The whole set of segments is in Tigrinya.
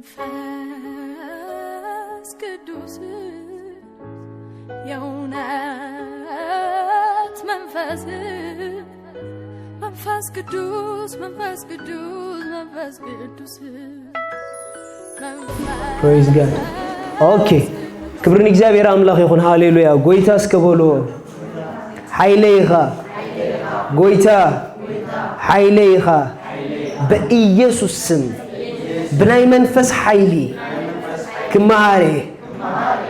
መንፈስ ቅዱስ የእውነት መንፈስ፣ መንፈስ ቅዱስ፣ መንፈስ ቅዱስ፣ መንፈስ ቅዱስ። Praise God. Okay. ክብሪ ንእግዚኣብሔር ኣምላኽ ይኹን። ሃሌሉያ። ጎይታ እስከ በሎ። ሓይለይ ኢኻ ጎይታ፣ ሓይለይ ኢኻ። በኢየሱስ ስም ብናይ መንፈስ ሓይሊ ክመሃር እየ፣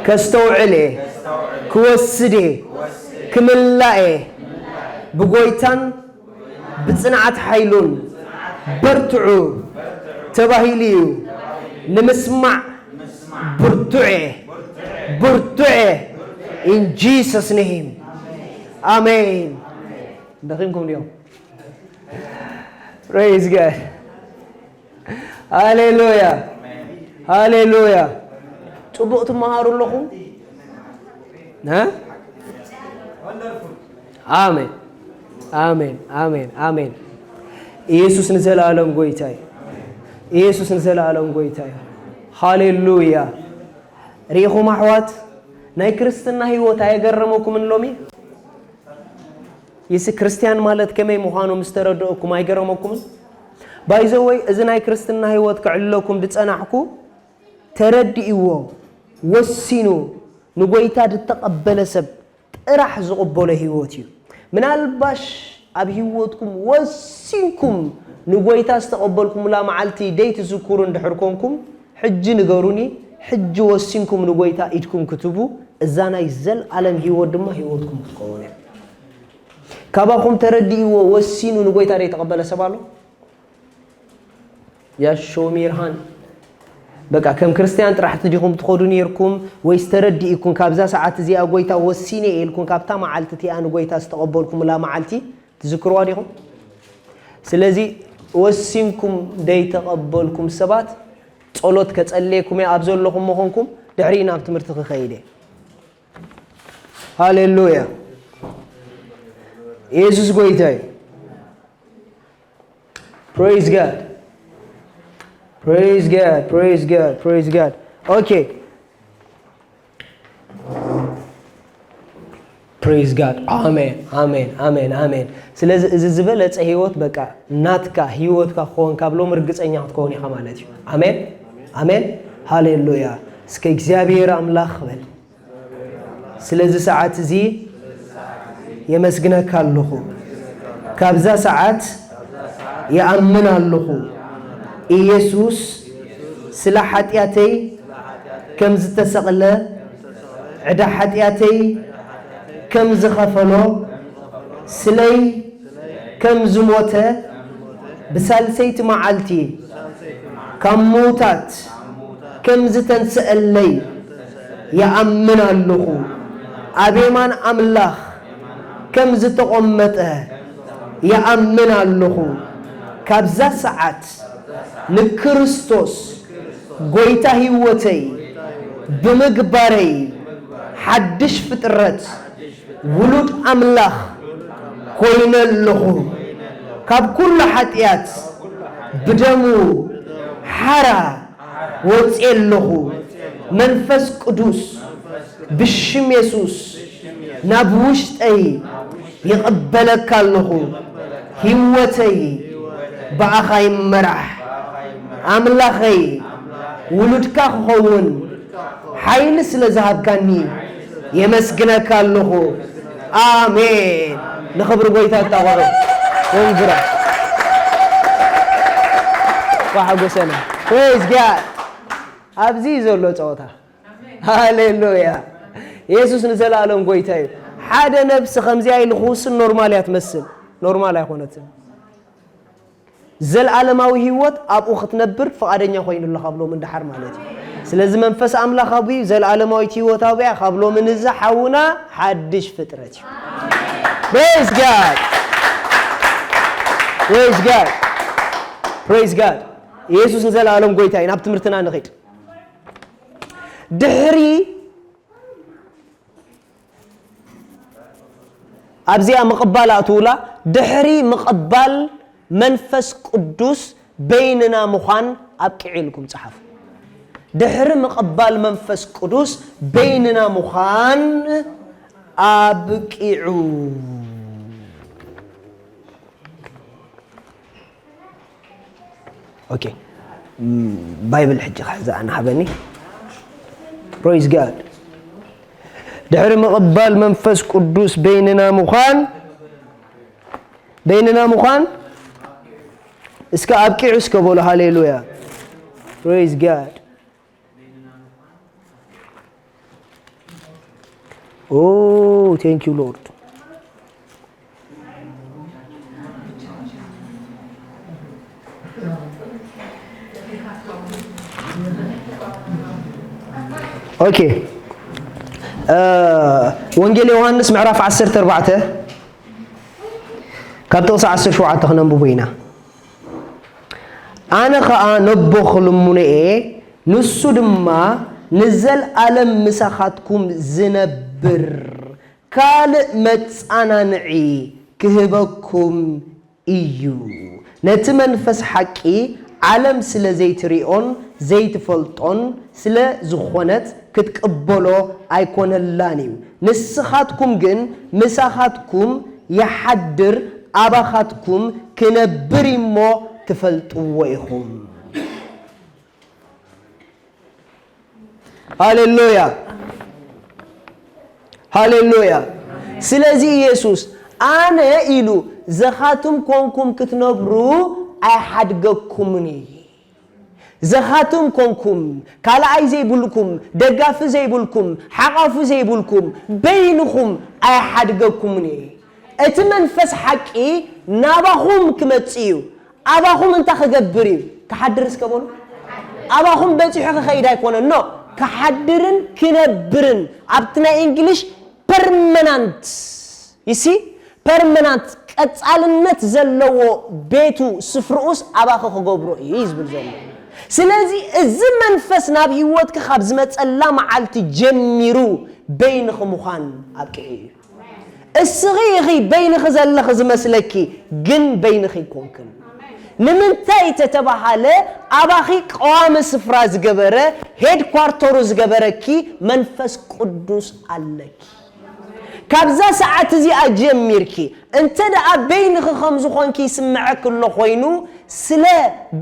ከስተውዕል እየ፣ ክወስድ እየ፣ ክምላእ እየ። ብጎይታን ብጽንዓት ሓይሉን በርትዑ ተባሂሉ እዩ። ንምስማዕ ብርቱዕ እየ፣ ብርቱዕ እየ። In Jesus name. ኣሜን። ደኺምኩም ድዮም? Praise God. ሃሌሉያ፣ ሃሌሉያ። ጽቡቕ ትመሃሩ ኣለኹም? እ? ኣሜን፣ ኣሜን፣ ኣሜን፣ ኣሜን። ኢየሱስ ንዘለኣለም ጎይታ እዩ። ኢየሱስ ንዘለኣለም ጎይታ እዩ። ሃሌሉያ። ርኢኹም ኣሕዋት፣ ናይ ክርስትና ህይወት ኣየገረመኩምን ሎሚ? የስ ክርስቲያን ማለት ከመይ ምዃኑ ምስ ተረድኦኩም ኣይገረመኩምን? ባይዘወይ፣ እዚ ናይ ክርስትና ህይወት ክዕልለኩም ዝጸናሕኩ፣ ተረዲእዎ፣ ወሲኑ፣ ንጎይታ ዝተቐበለ ሰብ ጥራሕ ዝቕበሎ ህይወት እዩ። ምናልባሽ ኣብ ህይወትኩም ወሲንኩም ንጎይታ ዝተቐበልኩምላ መዓልቲ ደይትዝክሩ እንድሕር ኮንኩም፣ ሕጂ ንገሩኒ፣ ሕጂ ወሲንኩም ንጎይታ ኢድኩም ክትቡ፣ እዛ ናይ ዘልኣለም ህይወት ድማ ህይወትኩም ክትከውን እያ። ካባኹም ተረዲእዎ ወሲኑ ንጎይታ ደይተቐበለ ሰብ ኣሎ? ያ ሾሚርሃን በቃ ከም ክርስትያን ጥራሕ ዲኹም ትኸዱ ነይርኩም ወይስ ተረዲእኩም ካብዛ ሰዓት እዚኣ ጎይታ ወሲነ እየ ኢልኩም ካብታ መዓልቲ እቲኣ ንጎይታ ዝተቐበልኩምላ መዓልቲ ትዝክርዋ ዲኹም? ስለዚ ወሲንኩም ደይተቐበልኩም ሰባት ጸሎት ከጸልየኩም እየ ኣብ ዘለኹም ምኾንኩም ድሕሪ ናብ ትምህርቲ ክኸይድ እየ። ሃሌሉያ ኢየሱስ ጎይታ እዩ። Praise God. Praise God. Praise God. Praise God. Okay. Praise God. ኣሜን፣ ኣሜን፣ ኣሜን፣ ኣሜን። ስለዚ እዚ ዝበለጸ ህይወት በቃ ናትካ ህይወትካ ክኸውን ካብ ሎም ርግጸኛ ክትከውን ኢኻ ማለት እዩ። ኣሜን፣ ኣሜን፣ ሃሌሉያ። እስከ እግዚኣብሔር ኣምላኽ በል። ስለዚ ሰዓት እዚ የመስግነካ ኣለኹ። ካብዛ ሰዓት ይኣምን ኣለኹ። ኢየሱስ ስለ ሓጢኣተይ ከም ዝተሰቕለ፣ ዕዳ ሓጢኣተይ ከም ዝኸፈሎ፣ ስለይ ከም ዝሞተ፣ ብሳልሰይቲ መዓልቲ ካብ ምዉታት ከም ዝተንስአለይ ይኣምን ኣለኹ። ኣብ የማን ኣምላኽ ከም ዝተቖመጠ ይኣምን ኣለኹ። ካብዛ ሰዓት ንክርስቶስ ጎይታ ህይወተይ ብምግባረይ ሓድሽ ፍጥረት ውሉድ ኣምላኽ ኮይነ ኣለኹ። ካብ ኩሉ ሓጢኣት ብደሙ ሓራ ወፅየ ኣለኹ። መንፈስ ቅዱስ ብሽም የሱስ ናብ ውሽጠይ ይቕበለካ ኣለኹ። ህይወተይ ብኣኻ ይመራሕ። ኣምላኸይ ውሉድካ ክኸውን ሓይሊ ስለ ዝሃብካኒ የመስግነካ ኣለኹ። ኣሜን። ንኽብሪ ጎይታ እጣቕዑ ወንዝራ ዋሓጎሰና። Praise God። ኣብዚ እዩ ዘሎ ጸወታ። ሃሌሉያ። የሱስ ንዘለኣለም ጎይታ እዩ። ሓደ ነብሲ ከምዚኣ ኢሉ ክውስን ኖርማል እያ ትመስል። ኖርማል ኣይኮነትን። ዘልኣለማዊ ህይወት ኣብኡ ክትነብር ፍቓደኛ ኮይኑ ኣሎ ካብ ሎሚ እንድሓር ማለት እዩ። ስለዚ መንፈስ ኣምላኽ ኣብኡ እዩ፣ ዘልኣለማዊት ህይወት ኣብኡ እያ። ካብ ሎሚ ንዚ ሓውና ሓድሽ ፍጥረት እዩ። Praise God. Praise God. Praise God. የሱስ ንዘለኣለም ጎይታ እዩ። ናብ ትምህርትና ንኺድ። ድሕሪ ኣብዚኣ ምቕባል ኣእትውላ። ድሕሪ ምቕባል መንፈስ ቅዱስ በይንና ምዃን ኣብቂዑ ኢልኩም ጸሓፉ። ድሕሪ ምቕባል መንፈስ ቅዱስ በይንና ምዃን ኣብቂዑ። ኦኬ፣ ባይብል ሕጂ ክሕዛ ኣነ ሃበኒ። Praise God። ድሕሪ ምቕባል መንፈስ ቅዱስ በይንና ምዃን፣ በይንና ምዃን እስከ ኣብቂዑ እስከ በሉ። ሃሌሉያ። Praise God። Oh, thank you, Lord. ኦኬ፣ ወንጌል ዮሃንስ ምዕራፍ ዓሰርተ ኣርባዕተ ካብ ጥቕሲ ዓሰርተ ሸውዓተ ክነንብቦ ኢና። ኣነ ኸኣ ነቦ ክልምኖ እየ፣ ንሱ ድማ ንዘልኣለም ምሳኻትኩም ዝነብር ካልእ መጻናንዒ ክህበኩም እዩ። ነቲ መንፈስ ሓቂ ዓለም ስለ ዘይትሪኦን ዘይትፈልጦን ስለ ዝኾነት ክትቅበሎ ኣይኮነላን እዩ። ንስኻትኩም ግን ምሳኻትኩም ይሓድር፣ ኣባኻትኩም ክነብር እሞ ትፈልጥዎ ኢኹም። ሃሌሉያ፣ ሃሌሉያ። ስለዚ ኢየሱስ ኣነ ኢሉ ዘኻትም ኮንኩም ክትነብሩ ኣይሓድገኩምን እዩ። ዘኻትም ኮንኩም፣ ካልኣይ ዘይብልኩም፣ ደጋፊ ዘይብልኩም፣ ሓቋፊ ዘይብልኩም፣ በይንኹም ኣይሓድገኩምን እየ። እቲ መንፈስ ሓቂ ናባኹም ክመጽእ እዩ። ኣባኹም እንታይ ክገብር እዩ? ክሓድር እስከ በሉ። ኣባኹም በጺሑ ክኸይድ ኣይኮነን። ኖ፣ ክሓድርን ክነብርን ኣብቲ ናይ እንግሊሽ ፐርመናንት ይሲ ፐርመናንት ቀጻልነት ዘለዎ ቤቱ ስፍርኡስ ኣባኺ ክገብሮ እዩ እዩ ዝብል ዘሎ። ስለዚ እዚ መንፈስ ናብ ህይወትኪ ካብ ዝመጸላ መዓልቲ ጀሚሩ በይንኺ ምዃን ኣብቂዑ እዩ። እስኺ ኢኺ በይንኺ ዘለኺ ዝመስለኪ፣ ግን በይንኺ ኣይኮንክን። ንምንታይ ተተባሃለ ኣባኺ ቀዋሚ ስፍራ ዝገበረ ሄድኳርተሩ ዝገበረኪ መንፈስ ቅዱስ ኣለኪ። ካብዛ ሰዓት እዚኣ ጀሚርኪ እንተ ደኣ በይንኺ ከም ዝኾንኪ ይስምዐኪ ኣሎ ኮይኑ፣ ስለ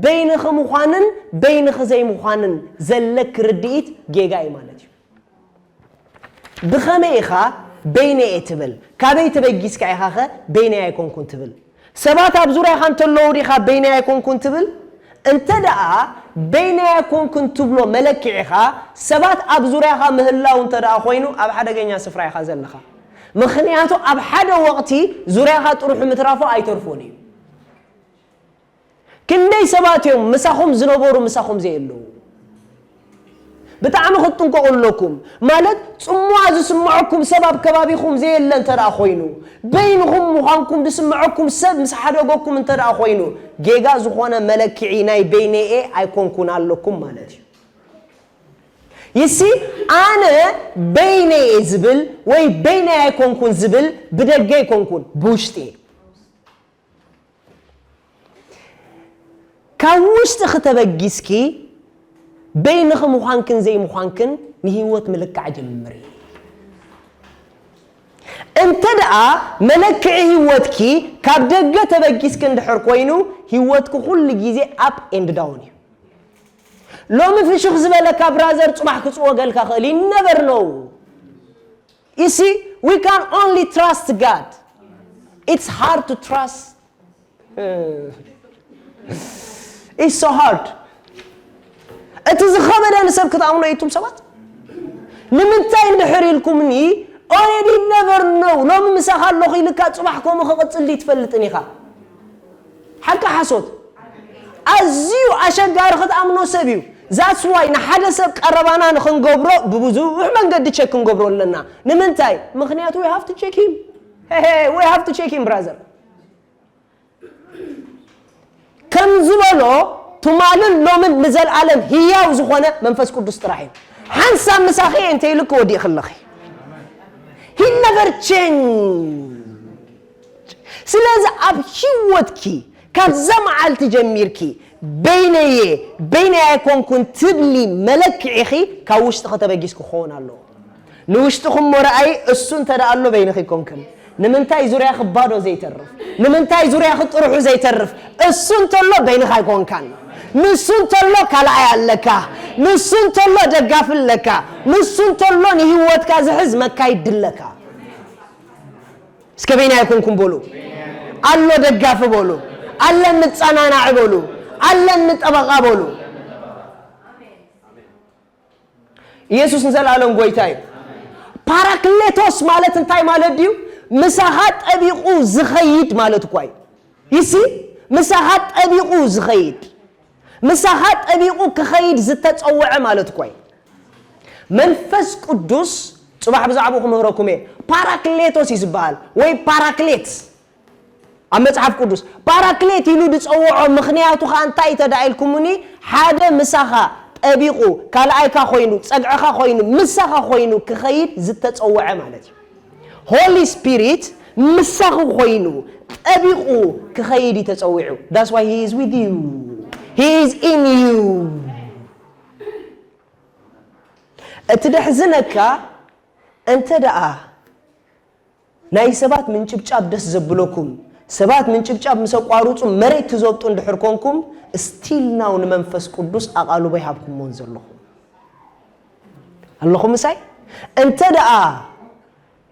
በይንኺ ምዃንን በይንኺ ዘይምዃንን ዘለኪ ርድኢት ጌጋ እዩ ማለት እዩ። ብኸመይ ኢኻ በይነይ እየ ትብል? ካበይ ተበጊስካ ኢኻኸ በይነይ ኣይኮንኩን ትብል? ሰባት ኣብ ዙርያኻ እንተለዉ ዲኻ በይነይ ኣይኮንኩን ትብል? እንተ ደኣ በይነይ ኣይኮንኩን ትብሎ መለክዒኻ ሰባት ኣብ ዙርያኻ ምህላው እንተ ደኣ ኮይኑ ኣብ ሓደገኛ ስፍራ ኢኻ ዘለኻ። ምኽንያቱ ኣብ ሓደ ወቕቲ ዙርያኻ ጥርሑ ምትራፉ ኣይተርፎን እዩ። ክንደይ ሰባት እዮም ምሳኹም ዝነበሩ ምሳኹም ዘየለዉ? ብጣዕሚ ክትጥንቀቑ ኣለኩም። ማለት ጽምዋ ዝስምዐኩም ሰብ ኣብ ከባቢኹም ዘየለ እንተ ደኣ ኮይኑ፣ በይንኹም ምዃንኩም ዝስምዐኩም ሰብ ምስ ሓደገኩም እንተ ደኣ ኮይኑ፣ ጌጋ ዝኾነ መለክዒ ናይ በይነየ ኣይኮንኩን ኣለኩም ማለት እዩ። ይሲ ኣነ በይነየ ዝብል ወይ በይነይ ኣይኮንኩን ዝብል ብደገ ኣይኮንኩን፣ ብውሽጢ እየ። ካብ ውሽጥኺ ተበጊስኪ በይንኺ ምዃንክን ዘይምዃንክን ንህይወት ምልካዕ ጀምሪ። እንተ ደኣ መለክዒ ህይወትኪ ካብ ደገ ተበጊስኪ እንድሕር ኮይኑ ህይወትኪ ኩሉ ግዜ up and down እዩ። ሎሚ ፍሽኽ ዝበለካ ብራዘር ጽባሕ ክጽወገልካ ክእል እዩ። You never know። You see, we can only trust God. It's hard to trust. It's so hard. እቲ ዝኸበደ ንሰብ ክትኣምኖ እዩ እቱም ሰባት። ንምንታይ እንድሕር ኢልኩምኒ already never know። ሎሚ ምሳኻ ኣለኹ ኢልካ ጽባሕ ከምኡ ክቕጽል ድዩ ትፈልጥን ኢኻ? ሓቂ ሓሶት ኣዝዩ ኣሸጋሪ ክትኣምኖ ሰብ እዩ። That's why ንሓደ ሰብ ቀረባና ንኽንገብሮ ብብዙሕ መንገዲ ቸክ ክንገብሮ ኣለና። ንምንታይ? ምኽንያቱ we have to check him. Hey, hey, we have to check him, brother. ከም ዝበሎ ትማልን ሎምን ንዘልኣለም ህያው ዝኾነ መንፈስ ቅዱስ ጥራሕ እዩ። ሓንሳብ ምሳኺ እየ እንተ ኢሉ ክወዲእኺ ኣለኺ። He never change. ስለዚ ኣብ ህይወትኪ ካብዛ መዓልቲ ጀሚርኪ በይነየ በይነይ ኣይኮንኩን ትብሊ መለክዒኺ ካብ ውሽጥኺ ተበጊስኪ ክኸውን ኣለዎ። ንውሽጥኹም እሞ ረኣይ፣ እሱ እንተ ደኣ ኣሎ በይንኺ ኣይኮንክን። ንምንታይ ዙርያኺ ባዶ ዘይተርፍ? ንምንታይ ዙርያኺ ጥርሑ ዘይተርፍ? እሱ እንተሎ በይንኻ ኣይኮንካን። ንሱ እንተሎ ካልኣይ ኣለካ። ንሱ እንተሎ ደጋፊ ኣለካ። ንሱ እንተሎ ንህይወትካ ዝሕዝ መካይድ ድለካ። እስከ በይና ኣይኮንኩም በሉ። ኣሎ ደጋፊ በሉ። ኣለን ንጸናናዕ በሉ። ኣለን ንጠበቓ በሉ። ኢየሱስ ንዘለኣለም ጎይታ እዩ። ፓራክሌቶስ ማለት እንታይ ማለት ድዩ? ምሳኻ ጠቢቑ ዝኸይድ ማለት እኳ እዩ። ይሲ ምሳኻ ጠቢቑ ዝኸይድ፣ ምሳኻ ጠቢቑ ክኸይድ ዝተጸወዐ ማለት እኳ እዩ። መንፈስ ቅዱስ ጽባሕ ብዛዕባኡ ክምህረኩም እየ። ፓራክሌቶስ እዩ ዝበሃል ወይ ፓራክሌት ኣብ መጽሓፍ ቅዱስ። ፓራክሌት ኢሉ ዝጸውዖ ምኽንያቱ ኸኣ እንታይ እዩ ተዳኢልኩምኒ? ሓደ ምሳኻ ጠቢቑ፣ ካልኣይካ ኮይኑ፣ ጸግዕኻ ኮይኑ፣ ምሳኻ ኮይኑ ክኸይድ ዝተጸወዐ ማለት እዩ። ሆሊ ስፒሪት ምሳኺ ኮይኑ ጠቢቑ ክኸይድ እዩ ተጸዊዑ። That's why he is with you. He is in you. እቲ ደሕዝነካ እንተ ደኣ ናይ ሰባት ምንጭብጫብ ደስ ዘብለኩም፣ ሰባት ምንጭብጫብ ምስ ኣቋርጹ መሬት ትዘብጡ እንድሕር ኮንኩም፣ ስቲል ናው ንመንፈስ ቅዱስ ኣቓልቦ ይሃብኩሞን ዘለኹም ኣለኹም ምሳይ። እንተ ደኣ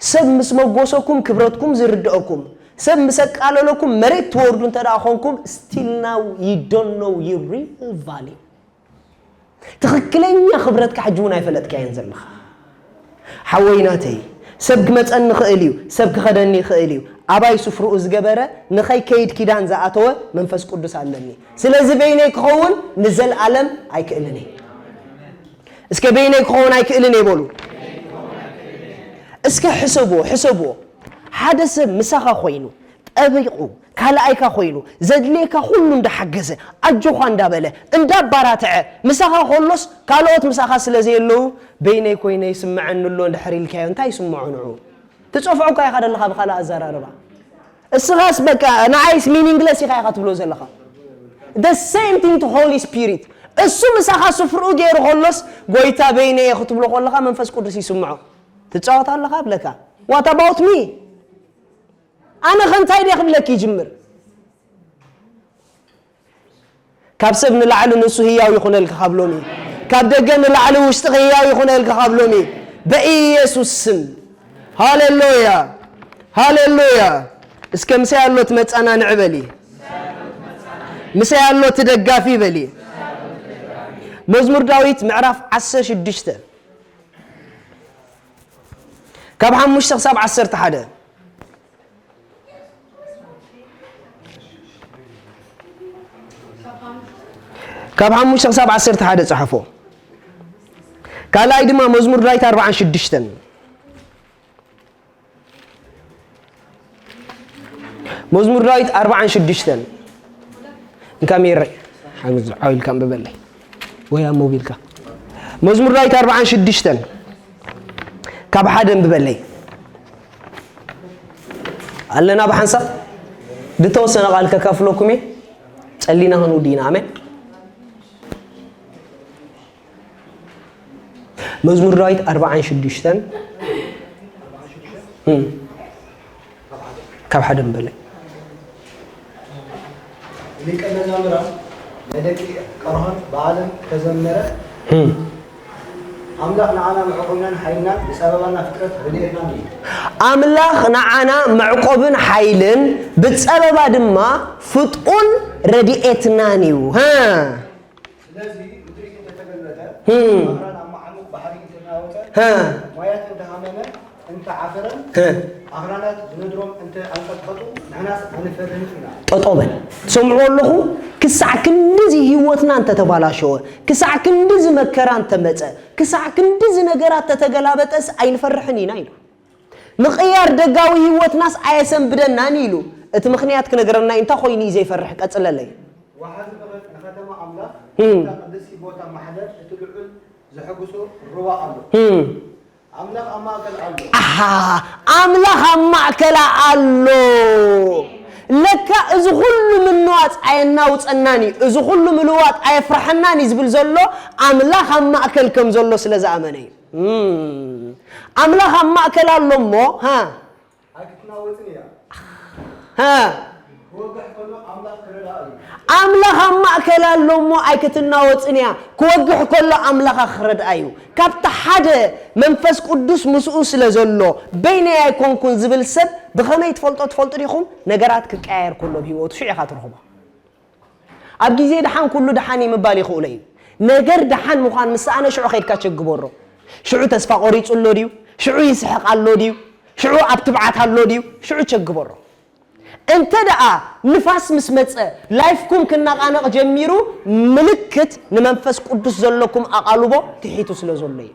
ሰብ ምስ መጎሰኩም ክብረትኩም ዝርድአኩም፣ ሰብ ምስ ኣቃለለኩም መሬት ትወርዱ እንተ ደኣ ኮንኩም፣ ስቲል ናው you don't know your real value። ትኽክለኛ ክብረትካ ሕጂ እውን ኣይፈለጥካዮን ዘለኻ። ሓወይ ናተይ፣ ሰብ ክመጸኒ ይኽእል እዩ፣ ሰብ ክኸደኒ ይኽእል እዩ። ኣባይ ስፍርኡ ዝገበረ፣ ንኸይከይድ ኪዳን ዝኣተወ መንፈስ ቅዱስ ኣለኒ። ስለዚ በይነይ ክኸውን ንዘለኣለም ኣይክእልን እየ። እስከ በይነይ ክኸውን ኣይክእልን እየ በሉ። እስከ ሕሰብዎ፣ ሕሰብዎ። ሓደ ሰብ ምሳኻ ኮይኑ፣ ጠቢቑ፣ ካልኣይካ ኮይኑ፣ ዘድልየካ ኩሉ እንዳሓገዘ፣ ኣጆኻ እንዳበለ፣ እንዳባራትዐ፣ ምሳኻ ከሎስ ካልኦት ምሳኻ ስለ ዘየለዉ፣ በይነይ ኮይነ ይስምዐኒ ኣሎ እንድሕር ኢልካዮ፣ እንታይ ይስምዖ ንዑ? ትጸፍዖ እኳ ኢኻ ዘለኻ ብኻልእ ኣዘራርባ። እስኻስ በቃ ንዓይስ ሚኒንግለስ ኢኻ ኢኻ ትብሎ ዘለኻ። The same thing to Holy Spirit። እሱ ምሳኻ ስፍርኡ ገይሩ ከሎስ፣ ጎይታ በይነይ እየ ክትብሎ ከለኻ መንፈስ ቅዱስ ይስምዖ። ትጻወት ኣለኻ ብለካ። What about me? ኣነ ከ እንታይ ድየ ክብለኪ ይጅምር? ካብ ሰብ ንላዕሊ ንሱ ህያው ይኹነልካ ካብ ሎሚ። ካብ ደገ ንላዕሊ ውሽጥኺ ህያው ይኹነልካ ካብ ሎሚ። በኢየሱስ ስም። ሃሌሉያ። ሃሌሉያ። እስከ ምሳይ ኣሎ እቲ መጸናንዒ በሊ። ምሳይ ኣሎ እቲ ደጋፊ በሊ። መዝሙር ዳዊት ምዕራፍ ዓሰርተ ሽዱሽተ ካብ ሓሙሽተ ክሳብ ዓሰርተ ሓደ። ካብ ሓሙሽተ ክሳብ ዓሰርተ ሓደ ጸሓፎ። ካልኣይ ድማ መዝሙር ዳዊት ኣርባዓን ሽዱሽተን። መዝሙር ዳዊት ኣርባዓን ሽዱሽተን። እንካ ሜረ፣ ሓምዝ ዓው ኢልካ ኣንብበለይ። ወይ ኣብ ሞቢልካ። መዝሙር ዳዊት ኣርባዓን ሽዱሽተን። ካብ ሓደ ኣንብበለይ። ኣለና ብሓንሳብ? ዝተወሰነ ቃል ከካፍለኩም እየ። ጸሊና ክንውዲ ኢና። ኣሜን። መዝሙር ዳዊት ኣርባዓን ሽዱሽተን። እም። ካብ ሓደ ኣንብበለይ። ሊቀ መዛሙራን ናይ ደቂ ቀርሆን በዓልን ከዘመረ፣ እም። ኣምላኽ ንዓና መዕቆብናን ሓይልናን፣ ብጸበባና ፍጥረት ረድኤትናን እዩ። ኣምላኽ ንዓና መዕቆብን ሓይልን፣ ብጸበባ ድማ ፍጡን ረድኤትናን እዩ። ሃ። ስለዚ ምድሪ እንተተገልበጠ፣ እም። ኣኽራን ኣብ መዓሙቕ ባሕሪ እንተናወጠ፣ ሃ። ማያት እንተሃመመ፣ እንተዓፈረን፣ ሃ። ኣኽራናት ብነድሮም እንተኣንቀጥቀጡ፣ ንሕናስ ኣይንፈርህን ኢና። ጠጠው በል። ትሰምዕዎ ኣለኹ? ክሳዕ ክንድዚ ህይወትና እንተተባላሸወ፣ ክሳዕ ክንድዚ መከራ እንተመጸ፣ ክሳዕ ክንድዚ ነገራት ተተገላበጠስ ኣይንፈርሕን ኢና ኢሉ። ምቕያር ደጋዊ ህይወትናስ ኣየሰንብደናን ኢሉ። እቲ ምኽንያት ክነግረና እዩ። እንታይ ኮይኑ እዩ ዘይፈርሕ? ቀጽለለይ። ወሓዚ ንኸ-፣ ንኸተማ ኣምላኽ፣ እም። እታ ቅድስቲ ቦታ ማሕደር፣ እቲ ልዑል ዘሐጉሶ ሩባ ኣሎ። እም። ኣምላኽ ኣብ ማእከል ኣሎ። ኣሃ፣ ኣምላኽ ኣብ ማእከላ ኣሎ። ለካ እዚ ኩሉ ምንዋ ምልዋጥ ኣየናውጸናን እዩ፣ እዚ ኩሉ ምልዋጥ ኣየፍርሐናን እዩ ዝብል ዘሎ ኣምላኽ ኣብ ማእከል ከም ዘሎ ስለ ዝኣመነ እዩ። እም፣ ኣምላኽ ኣብ ማእከል ኣሎ እሞ፣ ሃ? ኣይክትናወጽን እያ። ሃ? ክወግሕ ከሎ ኣምላኽ ክረድኣ እዩ። ኣምላኽ ኣብ ማእከል ኣሎ እሞ ኣይክትናወጽን እያ። ክወግሕ ከሎ ኣምላኻ ክረድኣ እዩ። ካብቲ ሓደ መንፈስ ቅዱስ ምስኡ ስለ ዘሎ፣ በይነይ ኣይኮንኩን ዝብል ሰብ ብኸመይ ትፈልጦ ትፈልጡ ዲኹም? ነገራት ክቀያየር ከሎ ኣብ ህይወቱ ሽዑ ኢኻ ትረኽቦ። ኣብ ግዜ ደሓን ኩሉ ደሓን እዩ ምባል ይኽእሎ እዩ። ነገር ደሓን ምዃን ምስ ሰኣነ ሽዑ ከይድካ ቸግበሮ። ሽዑ ተስፋ ቆሪጹ ኣሎ ድዩ? ሽዑ ይስሕቕ ኣሎ ድዩ? ሽዑ ኣብ ትብዓት ኣሎ ድዩ? ሽዑ ቸግበሮ። እንተ ደኣ ንፋስ ምስ መጸ ላይፍኩም ክነቓነቕ ጀሚሩ፣ ምልክት ንመንፈስ ቅዱስ ዘለኩም ኣቓልቦ ትሒቱ ስለ ዘሎ እዩ።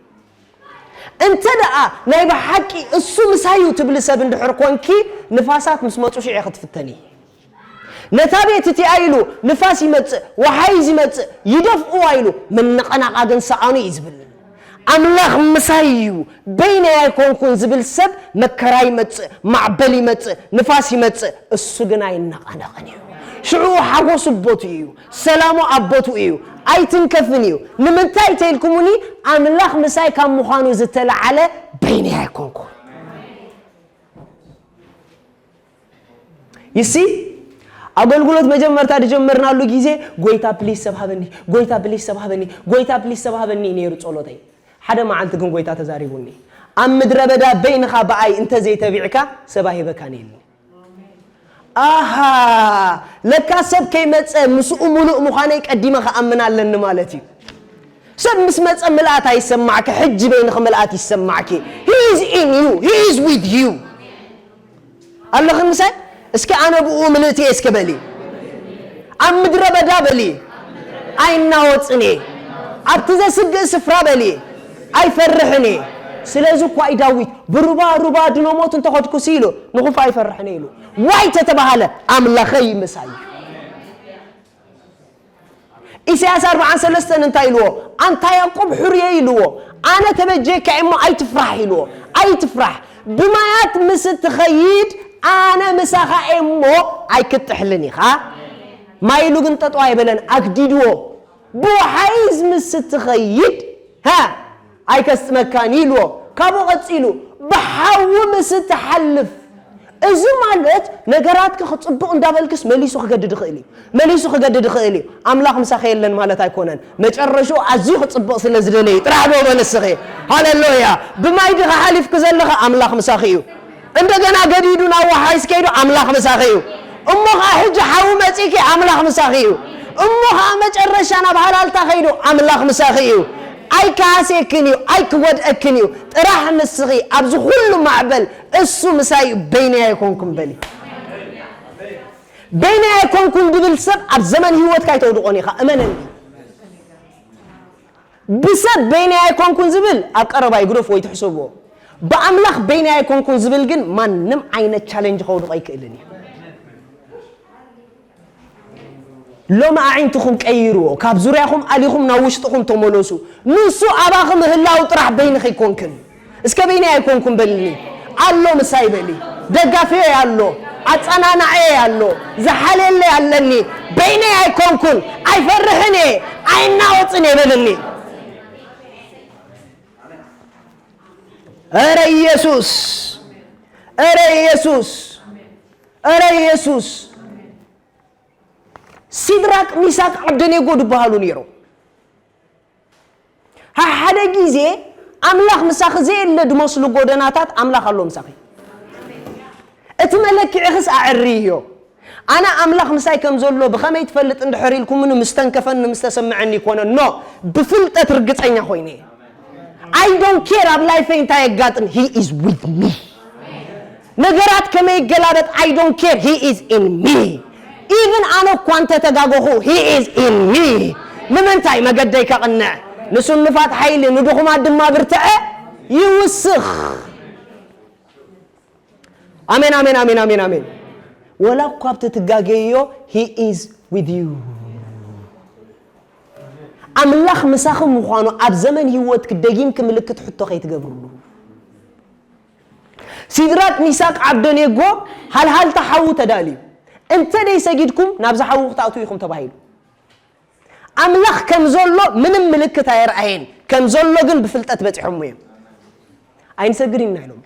እንተ ደኣ ናይ ብሓቂ እሱ ምሳዩ ትብሊ ሰብ እንድሕር ኮንኪ፣ ንፋሳት ምስ መጹ ሽዑ ክትፍተኒ። ነታ ቤት እቲኣ ኢሉ ንፋስ ይመጽእ፣ ወሓይዝ ይመጽእ፣ ይደፍእዋ ኢሉ፣ ምንቕናቓ ግን ሰኣኑ እዩ ዝብል። ኣምላኽ ምሳይ እዩ፣ በይነይ ኣይኮንኩን ዝብል ሰብ መከራ ይመጽእ፣ ማዕበል ይመጽእ፣ ንፋስ ይመጽእ፣ እሱ ግን ኣይነቓነቕን እዩ። ሽዑ ሓጎሱ ቦቱ እዩ፣ ሰላሙ ኣብ ቦቱ እዩ፣ ኣይትንከፍን እዩ። ንምንታይ ተይልኩሙኒ? ኣምላኽ ምሳይ ካብ ምዃኑ ዝተለዓለ በይነይ ኣይኮንኩን። ይሲ ኣገልግሎት መጀመርታ ዝጀመርናሉ ግዜ ጎይታ ፕሊስ ሰብ ሃበኒ፣ ጎይታ ፕሊስ ሰብ ሃበኒ፣ ጎይታ ፕሊስ ሰብ ሃበኒ ነይሩ ጸሎተይ። ሓደ መዓልቲ ግን ጎይታ ተዛሪቡኒ፣ ኣብ ምድረ በዳ በይንኻ ብኣይ እንተ ዘይተቢዕካ ሰብ ኣይህበካን ኢልኒ። ኣሃ፣ ለካ ሰብ ከይመጸ ምስኡ ምሉእ ምዃነይ ቀዲመ ክኣምን ኣለኒ ማለት እዩ። ሰብ ምስ መጸ ምልኣት ኣይሰማዕኪ፣ ሕጂ በይንኺ ምልኣት ይሰማዕኪ። He is in you, he is with you። ኣለኽን ምሳይ? እስኪ ኣነ ብኡ ምልእቲ እየ እስከ በሊ። ኣብ ምድረ በዳ በሊ። ኣይናወጽን እየ። ኣብቲ ዘስግእ ስፍራ በሊ። ኣይፈርሕን እየ። ስለዚ እኳ እዩ ዳዊት ብሩባ ሩባ ድኖ ሞት እንተኸድኩሲ ኢሉ ንኹፍ ኣይፈርሕን እየ ኢሉ። ዋይ ተተባሃለ ኣምላኸይ ምሳይ እዩ። ኢሳያስ ኣርብዓን ሰለስተን እንታይ ኢልዎ? ኣንታ ያዕቆብ ሕሩየ ኢልዎ። ኣነ ተበጀካ እሞ ኣይትፍራሕ ኢልዎ። ኣይትፍራሕ። ብማያት ምስ እትኸይድ ኣነ ምሳኻ እየ እሞ ኣይክጥሕልን ኢኻ። ማይ ኢሉ ግን ጠጠው ኣይበለን፣ ኣግዲድዎ። ብወሓይዝ ምስ እትኸይድ፣ ሃ፣ ኣይከስጥመካን ኢልዎ። ካብኡ ቀጺሉ ብሓዊ ምስ እትሓልፍ፣ እዚ ማለት ነገራትኪ ክጽብቕ እንዳበልክስ መሊሱ ክገድድ ይኽእል እዩ። መሊሱ ክገድድ ይኽእል እዩ። ኣምላኽ ምሳኺ የለን ማለት ኣይኮነን። መጨረሽኡ ኣዝዩ ክጽብቕ ስለ ዝደለየ ጥራሕ ዶ በል እስኺ። ሃሌሉያ። ብማይ ዲኺ ሓሊፍኪ ዘለኺ? ኣምላኽ ምሳኺ እዩ። እንደገና ገዲዱ ናብ ወሓይዝ ከይዱ? ኣምላኽ ምሳኺ እዩ። እሞ ኸዓ ሕጂ ሓዊ መጺእኪ? ኣምላኽ ምሳኺ እዩ። እሞ ኸዓ መጨረሻ ናብ ሃላልታ ከይዱ? ኣምላኽ ምሳኺ እዩ። ኣይከሃስየክን እዩ፣ ኣይክጎድኣክን እዩ። ጥራሕ ንስኺ ኣብዚ ኩሉ ማዕበል እሱ ምሳይ እዩ፣ በይነይ ኣይኮንኩን በሊ። በይነይ ኣይኮንኩን ድብል ሰብ ኣብ ዘመን ህይወትካ ኣይተውድቖን ኢኻ፣ እመነኒ። ብሰብ በይነይ ኣይኮንኩን ዝብል ኣብ ቀረባ ይግደፍ ወይ ትሕሰብዎ። ብኣምላኽ በይነይ ኣይኮንኩን ዝብል ግን ማንም ዓይነት ቻለንጅ ከውድቖ ኣይክእልን እዩ። ሎሚ ኣዒንትኹም ቀይርዎ፣ ካብ ዙርያኹም ኣሊኹም ናብ ውሽጥኹም ተመለሱ። ንሱ ኣባኺ ምህላው ጥራሕ በይንኺ ኣይኮንክን። እስከ በይነይ ኣይኮንኩን በልኒ። ኣሎ ምሳይ በሊ። ደጋፊየ ኣሎ፣ ኣጸናናዕየ ኣሎ፣ ዝሓልየለይ ኣለኒ። በይነይ ኣይኮንኩን፣ ኣይፈርሕን እየ፣ ኣይናወጽን እየ በልኒ። ኧረ ኢየሱስ፣ ኧረ ኢየሱስ፣ ኧረ ኢየሱስ። ሲድራቅ፣ ሚሳቅ፣ ዓብደኔጎ ዝበሃሉ ነይሮም። ሓደ ግዜ ኣምላኽ ምሳኺ ዘየለ ድመስሉ ጎደናታት ኣምላኽ ኣሎ ምሳኺ። እቲ መለክዒኽስ ኣዕርዮ። ኣነ ኣምላኽ ምሳይ ከም ዘሎ ብኸመይ ትፈልጥ እንድሕር ኢልኩምኒ፣ ምስ ተንከፈኒ፣ ምስ ተሰምዐኒ ይኮነን። ኖ፣ ብፍልጠት ርግጸኛ ኮይነ እየ። I don't care ኣብ ላይፈይ እንታይ የጋጥም፣ he is with me። ነገራት ከመይ ይገላበጥ፣ I don't care, he is in me። Even ኣነ እኳ እንተተጋገኹ፣ he is in me። ንምንታይ መገደይ ከቕንዕ፣ ንሱ ንፋት ሓይሊ፣ ንድኹማት ድማ ብርትዐ ይውስኽ። ኣሜን፣ ኣሜን፣ ኣሜን፣ ኣሜን፣ ኣሜን። ወላ እኳ ኣብቲ ትጋገዮ፣ he is with you። ኣምላኽ ምሳኺ ምዃኑ ኣብ ዘመን ህይወትኪ ደጊምኪ ምልክት ሕቶ ከይትገብርሉ። ሲድራቅ፣ ሚሳቅ፣ ዓብደኔጎ ሃልሃልታ ሓዊ ተዳልዩ። እንተ ደይ ሰጊድኩም ናብዚ ሓዊ ክትኣትዉ ኢኹም ተባሂሉ። ኣምላኽ ከም ዘሎ ምንም ምልክት ኣየርኣየን፣ ከም ዘሎ ግን ብፍልጠት በጺሖም እዮም። ኣይንሰግድ ኢና ኢሎም።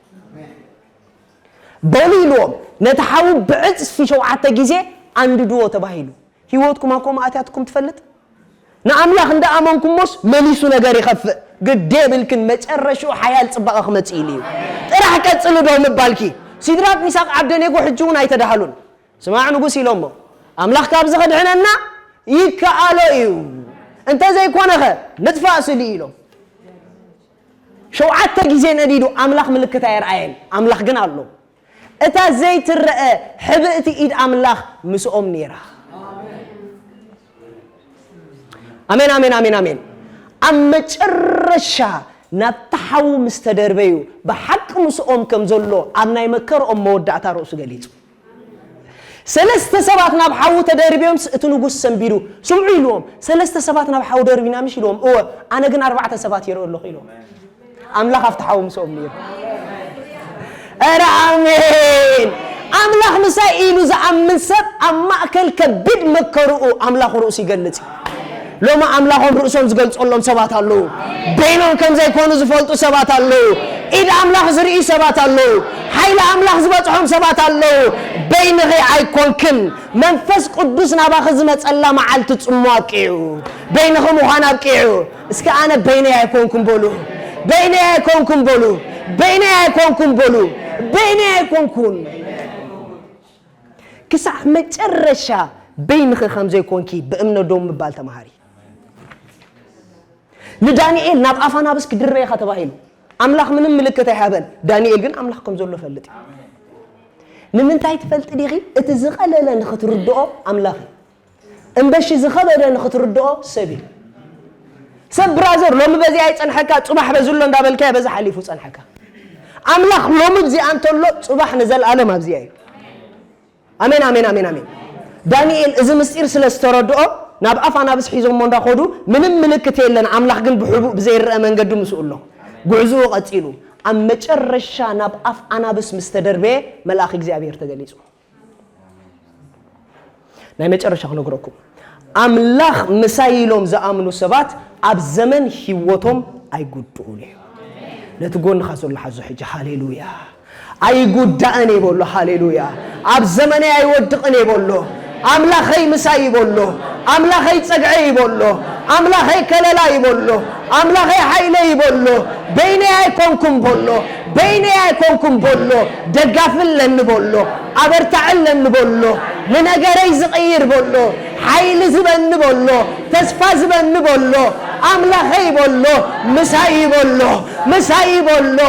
በሉ ኢልዎም፣ ነቲ ሓዊ ብዕጽፊ ሸውዓተ ግዜ ኣንድድዎ ተባሂሉ። ህይወትኩም ኣብ ከምኡ ኣትያትኩም ትፈልጥ? ንኣምላኽ እንዳ ኣመንኩሞስ መሊሱ ነገር ይኸፍእ። ግዲ የብልክን፣ መጨረሽኡ ሓያል ጽባቐ ክመጽእ ኢሉ እዩ። ጥራሕ ቀጽሉ ዶ ምባልኪ? ሲድራቅ፣ ሚሳቅ፣ ዓብደኔጎ ሕጂ እውን ኣይተዳህሉን። ስማዕ ንጉስ ኢሎሞ፣ ኣምላኽ ካብዚ ከድሕነና ይከኣሎ እዩ፣ እንተ ዘይኮነኸ ንጥፋእ ስሊ ኢሎም። ሸውዓተ ግዜ ነዲዱ ኣምላኽ ምልክት ኣየርኣየን፣ ኣምላኽ ግን ኣሎ። እታ ዘይትረአ ሕብእቲ ኢድ ኣምላኽ ምስኦም ነይራ። ኣሜን፣ ኣሜን፣ ኣሜን፣ ኣሜን። ኣብ መጨረሻ ናብቲ ሓዊ ምስ ተደርበዩ፣ ብሓቂ ምስኦም ከም ዘሎ ኣብ ናይ መከርኦም መወዳእታ ርእሱ ገሊጹ። ሰለስተ ሰባት ናብ ሓዊ ተደርብዮምስ እቲ ንጉስ ሰንቢዱ፣ ስምዑ ኢልዎም፣ ሰለስተ ሰባት ናብ ሓዊ ደርቢና ምሽ ኢልዎም፣ እወ፣ ኣነ ግን ኣርባዕተ ሰባት ይርኢ ኣለኹ ኢልዎም። ኣምላኽ ኣብቲ ሓዊ ምስኦም ነይሩ። ኧረ ኣሜን። ኣምላኽ ምሳይ ኢሉ ዝኣምን ሰብ ኣብ ማእከል ከቢድ መከርኡ ኣምላኹ ርእሱ ይገልጽ እዩ። ሎሚ ኣምላኾም ርእሶም ዝገልጸሎም ሰባት ኣለዉ። በይኖም ከም ዘይኮኑ ዝፈልጡ ሰባት ኣለዉ። ኢድ ኣምላኽ ዝርእዩ ሰባት ኣለዉ። ሓይሊ ኣምላኽ ዝበጽሖም ሰባት ኣለዉ። በይንኺ ኣይኮንክን። መንፈስ ቅዱስ ናባኺ ዝመጸላ መዓልቲ ጽሞ ኣብቂዑ። በይንኺ ምዃን ኣብቂዑ። እስከ ኣነ በይነይ ኣይኮንኩን በሉ። በይነይ ኣይኮንኩን በሉ። በይነይ ኣይኮንኩን በሉ። በይነይ ኣይኮንኩን። ክሳዕ መጨረሻ በይንኺ ከም ዘይኮንኪ ብእምነት ደው ምባል ተማሃሪ። ንዳንኤል ናብ ኣፍ ኣናብስ ክድረ ኢኻ ተባሂሉ። ኣምላኽ ምንም ምልክት ኣይሃበን። ዳንኤል ግን ኣምላኽ ከም ዘሎ ፈልጥ እዩ። ንምንታይ ትፈልጥ ዲኺ? እቲ ዝቐለለ ንኽትርድኦ ኣምላኽ እዩ። እምበሺ ዝኸበደ ንኽትርድኦ ሰብ እዩ። ሰብ ብራዘር፣ ሎሚ በዚ ኣይጸንሐካ፣ ጽባሕ በዚ ኣሎ እንዳበልካዮ በዚ ሓሊፉ ጸንሐካ። ኣምላኽ ሎሚ ኣብዚኣ እንተሎ፣ ጽባሕ ንዘለኣለም ኣብዚኣ እዩ። ኣሜን፣ ኣሜን፣ ኣሜን፣ ኣሜን። ዳንኤል እዚ ምስጢር ስለ ዝተረድኦ፣ ናብ ኣፍ ኣናብስ ሒዞሞ እንዳኸዱ፣ ምንም ምልክት የለን፣ ኣምላኽ ግን ብሕቡእ ብዘይረአ መንገዲ ምስኡ ኣሎ። ጉዕዞኡ ቀጺሉ፣ ኣብ መጨረሻ ናብ ኣፍ ኣናብስ ምስ ተደርበየ፣ መልኣኽ እግዚኣብሔር ተገሊጹ። ናይ መጨረሻ ክነግረኩም፣ ኣምላኽ ምሳይ ኢሎም ዝኣምኑ ሰባት ኣብ ዘመን ህይወቶም ኣይጉድኡን እዮም። ነቲ ጎንኻ ዘሎ ሓዞ ሕጂ፣ ሃሌሉያ። ኣይጉዳእን እየ በሎ፣ ሃሌሉያ። ኣብ ዘመነይ ኣይወድቕን እየ በሎ። ኣምላኸይ ምሳይ ይበሎ። ኣምላኸይ ጸግዐ ይበሎ። ኣምላኸይ ከለላ ይበሎ። ኣምላኸይ ሓይለ ይበሎ። በይነይ ኣይኮንኩም በሎ። በይነይ ኣይኮንኩም በሎ። ደጋፊ ኣለኒ በሎ። ኣበርታዒ ኣለኒ በሎ። ንነገረይ ዝቕይር በሎ። ሓይሊ ዝበኒ በሎ። ተስፋ ዝበኒ በሎ። ኣምላኸይ በሎ። ምሳይ በሎ። ምሳይ በሎ።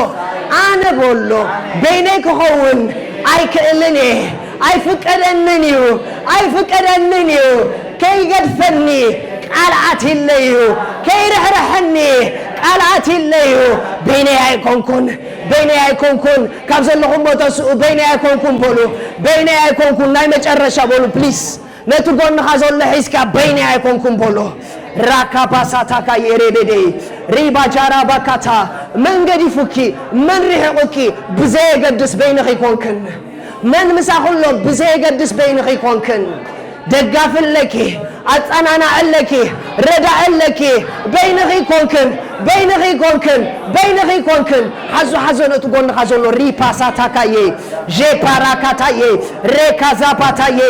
ኣነ በሎ። በይነይ ክኸውን ኣይክእልን እየ። ኣይፍቀደንን እዩ። ኣይፍቀደንን እዩ። ከይገድፈኒ ቃል ኣትይለይ እዩ። ከይርሕርሐኒ ቃል ኣትይለይ እዩ። በይነይ ኣይኮንኩን። በይነይ ኣይኮንኩን። ካብ ዘለኹሞ ተስኡ። በይነይ ኣይኮንኩን በሉ። በይነይ ኣይኮንኩን። ናይ መጨረሻ በሉ ፕሊስ። ነቲ ጎንኻ ዘሎ ሒዝካ በይነይ ኣይኮንኩን በሎ። ራካ ባሳታካ የሬቤዴ ሪባጃራ ባካታ። መን ገዲፉኪ? መን ርሒቑኪ? ብዘየገድስ በይንኺ ኮንክን። መን ምሳኺ ኣሎ? ብዘየገድስ በይንኺ ኮንክን። ደጋፊ ኣለኪ፣ ኣጸናናዒ ኣለኪ፣ ረዳኢ ኣለኪ። በይንኺ ኮንክን፣ በይንኺ ኮንክን፣ በይንኺ ኮንክን። ሓዞ፣ ሓዞ ነቲ ጎንኻ ዘሎ ሪፓሳታካየ፣ ዤፓራካታየ፣ ሬካዛፓታየ፣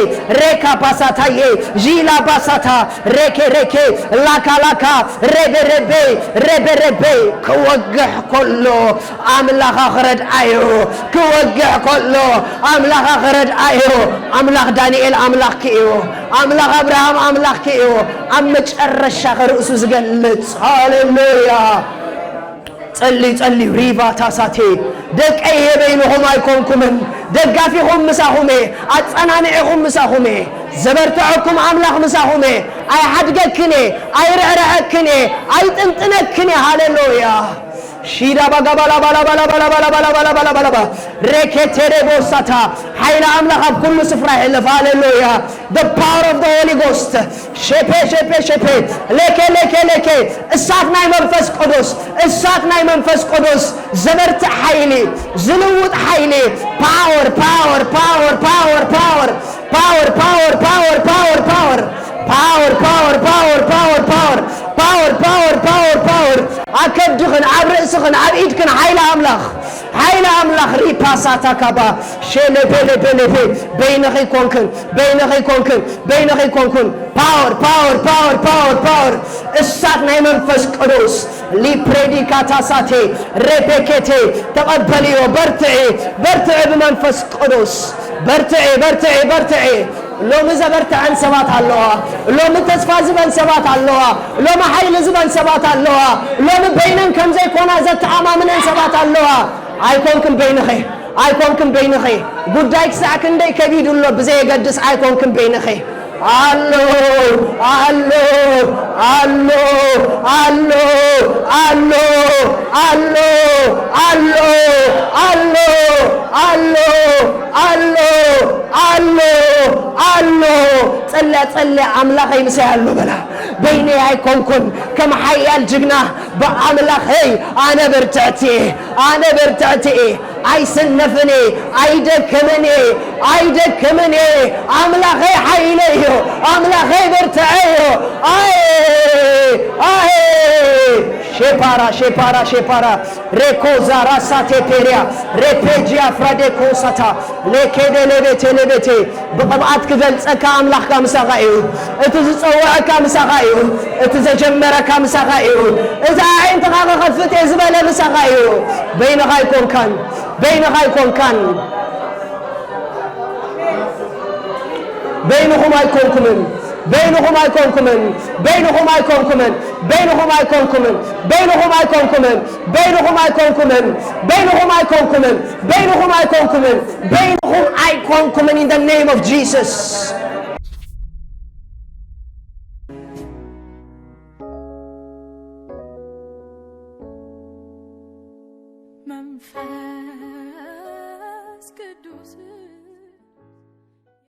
ሬካባሳታየ፣ ዢላባሳታ፣ ሬኬ ሬኬ፣ ላካ ላካ፣ ሬቤ ሬቤ፣ ሬቤ ሬቤ። ክወግሕ ከሎ ኣምላኻ ክረድኣዮ፣ ክወግሕ ከሎ ኣምላኻ ክረድኣዮ። ኣምላኽ ዳንኤል ኣምላኽኪ እዩ። ኣምላኽ ኣብርሃም ኣምላኽኪ እዩ። ኣብ መጨረሻ ርእሱ ዝገልጽ። ሃሌሉያ። ጸልዩ፣ ጸልዩ፣ ሪቫ ታሳቴ። ደቀይ እየ በይንኹም ኣይኮንኩምን። ደጋፊኹም ምሳኹም እየ። ኣጸናንዒኹም ምሳኹም እየ። ዘበርትዐኩም ኣምላኽ ምሳኹም እየ። ኣይሓድገክን እየ። ኣይርዕርዐክን እየ። ኣይጥንጥነክን እየ። ሃሌሉያ። ሺዳ ባጋ ባላ ባላ ባላ ባላ ባላ ባላ ባላ ባላ ባላ ባ። ሬኬቴሬ ቦሳታ። ሓይሊ ኣምላኽ ኣብ ኩሉ ስፍራ ይሕለፍ። ሃሌሉያ። The power of the Holy Ghost. ሼፔ፣ ሼፔ፣ ሼፔ። ሌኬ፣ ሌኬ፣ ሌኬ። እሳት ናይ መንፈስ ቅዱስ፣ እሳት ናይ መንፈስ ቅዱስ። ዘበርትዕ ሓይሊ፣ ዝልውጥ ሓይሊ። ፓወር፣ ፓወር፣ ፓወር፣ ፓወር፣ ፓወር። Power, power, power, power, power. Power, power, power, power, power. Power, power, power, power. ኣብ ከብድኽን ኣብ ርእስኽን ኣብ ኢድክን ሓይሊ ኣምላኽ፣ ሓይሊ ኣምላኽ። ሪፓሳታ ካባ ሸለቤለቤለቤ። በይንኺ ኮንክን፣ በይንኺ ኮንክን፣ በይንኺ ኮንክን። Power, power, power, power, power. እሳት ናይ መንፈስ ቅዱስ። ሊፕሬዲካታሳቴ ሬፔኬቴ። ተቐበልዮ። በርትዒ፣ በርትዒ ብመንፈስ ቅዱስ። በርትዒ፣ በርትዒ፣ በርትዒ። ሎሚ ዘበርትዐን ሰባት ኣለዋ። ሎሚ ተስፋ ዝበን ሰባት ኣለዋ። ሎሚ ሓይሊ ዝበን ሰባት ኣለዋ። ሎሚ በይነን ከም ዘይኮና ዘተኣማምነን ሰባት ኣለዋ። ኣይኮንክን በይንኺ፣ ኣይኮንክን በይንኺ። ጉዳይ ክሳዕ ክንደይ ከቢድ ኣሎ ብዘየገድስ ኣይኮንክን በይንኺ። ኣሎ፣ ኣሎ፣ ኣሎ፣ ኣሎ፣ ኣሎ፣ ኣሎ፣ ኣሎ፣ ኣሎ፣ ኣሎ፣ ኣሎ፣ ኣሎ፣ ኣሎ። ጸልያ፣ ጸልያ፣ ኣምላኸይ ምሳይ ኣሎ በላ። በይነይ ኣይኮንኩን፣ ከም ሓያል ጅግና ብኣምላኸይ ኣነ ብርትዕቲ እየ፣ ኣነ ብርትዕቲ እየ። ኣይስነፍን እየ፣ ኣይደክምን እየ፣ ኣይደክምን እየ። ኣምላኸይ ሓይለይ እዩ፣ ኣምላኸይ ብርትዐይ እዩ። ኣየ፣ ኣየ፣ ሼፓራ፣ ሼፓራ፣ ሼፓራ፣ ሬኮዛ ራሳ ቴፔሪያ፣ ሬፔጂያ ፍራዴኮሳታ፣ ሌኬዴ ሌቤቴ ሌቤቴ። ብቕብኣት ክገልጸካ ኣምላኽካ ምሳኻ እዩ። እቲ ዝጸውዐካ ምሳኻ እዩ። እቲ ዘጀመረካ ምሳኻ እዩ። እዚ ኣዒንትኻ ክኸፍት እየ ዝበለ ምሳኻ እዩ። በይንኻ ኣይኮንካን። በይንኻ ኣይኮንካን። በይንኹም ኣይኮንኩምን። በይንኹም ኣይኮንኩምን። በይንኹም ኣይኮንኩምን። በይንኹም ኣይኮንኩምን። በይንኹም ኣይኮንኩምን። በይንኹም ኣይኮንኩምን። በይንኹም ኣይኮንኩምን። በይንኹም ኣይኮንኩምን። በይንኹም ኣይኮንኩምን። In the name of Jesus. መንፈስ ቅዱስ